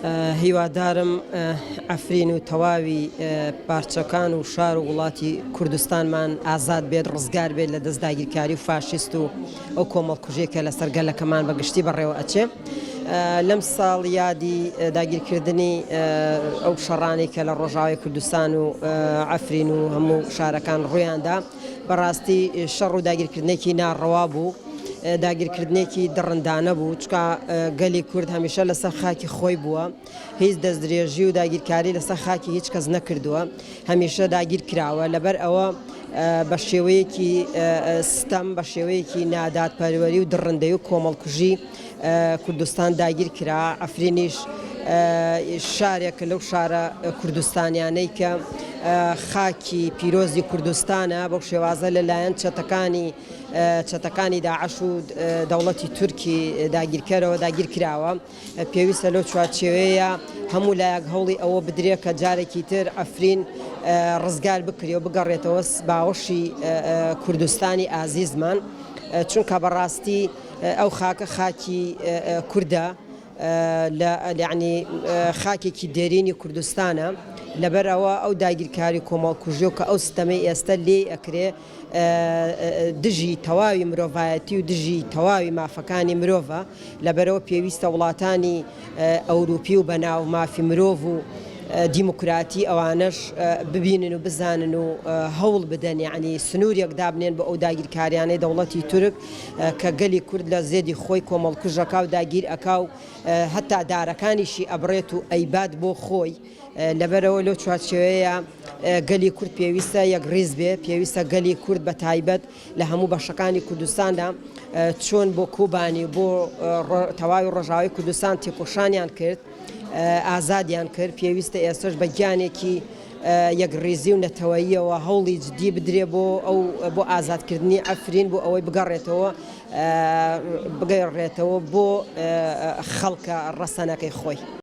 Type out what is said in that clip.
هیوادارم عەفرین و تەواوی پارچەکان و شار و وڵاتی کوردستانمان ئازاد بێت، ڕزگار بێت لە دەست داگیرکاری و فاشیست و ئەو کۆمەڵکوژیە کە لەسەر گەلەکەمان بە گشتی بەڕێوە ئەچێ. لەم ساڵ یادی داگیرکردنی ئەو شەڕانەی کە لە ڕۆژاوای کوردستان و عەفرین و هەموو شارەکان ڕوویاندا، بەڕاستی شەڕ و داگیرکردنێکی ناڕەوا بوو، داگیرکردنێکی دڕندانە بوو، چونکە گەلی کورد هەمیشە لەسەر خاکی خۆی بووە، هیچ دەستدرێژی و داگیرکاری لەسەر خاکی هیچ کەس نەکردووە، هەمیشە داگیر کراوە، لەبەر ئەوە بە شێوەیەکی ستەم، بە شێوەیەکی نادادپەروەری و دڕندەی و کۆمەڵکوژی کوردستان داگیر کرا، عەفرینیش شارێکە لەو شارە کوردستانیانەی کە خاکی پیرۆزی کوردستانە، بەو شێوازە لەلایەن چەتەکانی چەتەکانی داعش و دەوڵەتی تورکی داگیرکەرەوە داگیر کراوە. پێویستە لەو چوارچێوەیە هەموو لایەک هەوڵی ئەوە بدرێت کە جارێکی تر عەفرین ڕزگار بکرێ و بگەڕێتەوە باوەشی کوردستانی ئازیزمان، چونکە بەڕاستی ئەو خاکە خاکی کوردە لە یەعنی خاکێکی دێرینی کوردستانە، لەبەر ئەوە ئەو داگیرکاری کۆمەڵکوژی و کە ئەو ستەمەی ئێستە لێی ئەکرێ دژی تەواوی مرۆڤایەتی و دژی تەواوی مافەکانی مرۆڤە، لەبەرئەوە پێویستە وڵاتانی ئەوروپی و بەناو مافی مرۆڤ و دیموکراتی ئەوانەش ببینن و بزانن و هەوڵ بدەن یەعنی سنوورێک دابنێن بۆ ئەو داگیرکاریانەی دەوڵەتی تورک کە گەلی کورد لە زێدی خۆی کۆمەڵکوژ ئەکا و داگیر ئەکا و هەتا دارەکانیشی ئەبڕێت و ئەیبات بۆ خۆی. لەبەرئەوە لەو چوارچێوەیە گەلی کورد پێویستە یەکڕیز بێ، پێویستە گەلی کورد بە تایبەت لە هەموو بەشەکانی کوردستاندا چۆن بۆ کۆبانی و بۆ تەواوی ڕۆژاوای کوردستان تێکۆشانیان کرد، ئازادیان کرد، پێویستە ئێستەش بە گیانێکی یەکڕیزی و نەتەوەییەوە هەوڵی جدی بدرێ بۆ ئەو بۆ ئازادکردنی عەفرین بۆ ئەوەی بگەڕێتەوە بگەڕێتەوە بۆ خەڵکە ڕەسەنەکەی خۆی.